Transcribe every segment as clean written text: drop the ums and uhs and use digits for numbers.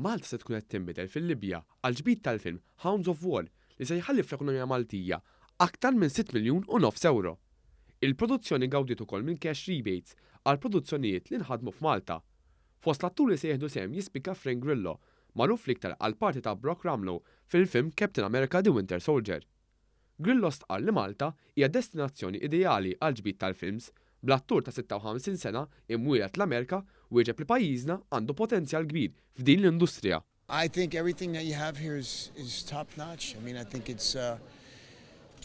Malta se tkun qed tinbidel fil-Libja għall-ġbid tal-film Hounds of War li se jħalli fl-ekonomija Maltija aktar minn 6 miljun u nofs ewro. Il-produzzjoni gawdiet ukoll minn cash rebates għal produzzjonijiet li nħadmu f'Malta. Fost l-atturi li se jieħdu sehem jispikka Frank Grillo, magħruf l-iktar għall-parti ta' Brock Rumlow fil-film Captain America The Winter Soldier. Grillo stqarr li Malta hija destinazzjoni ideali għall-ġbid tal-films, bl-attur ta' 56 sena imwieled l-Amerika wieġeb li pajjiżna għandu potenzjal kbir f'din l-industrija. I think everything that you have here is is top notch. I mean, I think it's uh,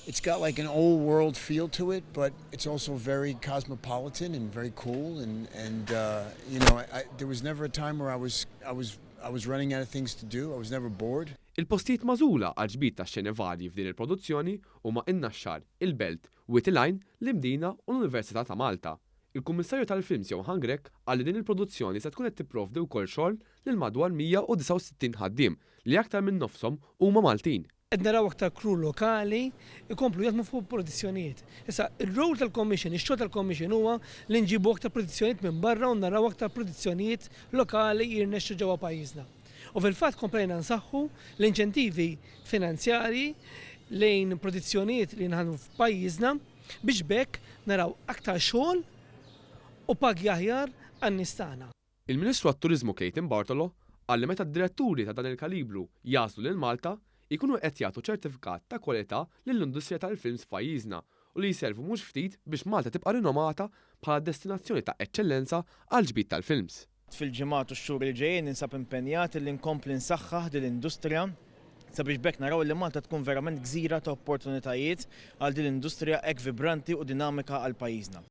it's got like an old world feel to it, but it's also very cosmopolitan and very cool. And and uh, you know, I, I, there was never a time where I was I was I was running out of things to do. I was never bored. Il-postijiet magħżula għall-ġbid ta' xeni varji f'din il-produzzjoni huma n-Naxxar, il-Belt, Wied il-Għajn, l-Imdina u l-Università ta' Malta. Il-Kummissarju tal-Films Johann Grech qal li din il-produzzjoni se tkun qed tipprovdi wkoll xogħol lil madwar 169 ħaddiem li aktar minn nofshom huma Maltin. Qed naraw aktar crew lokali jkomplu jaħdmu fuq produzzjonijiet. Issa, ir-role tal-Commission, ix-xogħol tal-Commission huwa li nġibu aktar produzzjonijiet minn barra u naraw aktar produzzjonijiet lokali jirnexxu ġewwa pajjiżna. U fil-fatt komplejna nsaħħu l-inċentivi finanzjarji lejn produzzjonijiet li jinħadmu f'pajjiżna biex b'hekk naraw aktar xogħol u pagi aħjar għan-nies tagħna. Il-Ministru għat-Turiżmu Clayton Bartolo qal li meta diretturi ta' dan il-kalibru jagħżlu lil Malta, jkunu qed jagħtu ċertifikat ta' kwalità lill-industrija tal-films f'pajjiżna u li jservu mhux ftit biex Malta tibqa' rinomata bħala destinazzjoni ta' eċċellenza għall-ġbid tal-films. Fil-ġimgħat u x-xhur li ġejjin ninsab impenjat li nkompli nsaħħaħ din l-industrija sabiex b'hekk naraw li Malta tkun verament gżira ta' opportunitajiet għal din l-industrija hekk vibranti u dinamika għal pajjiżna.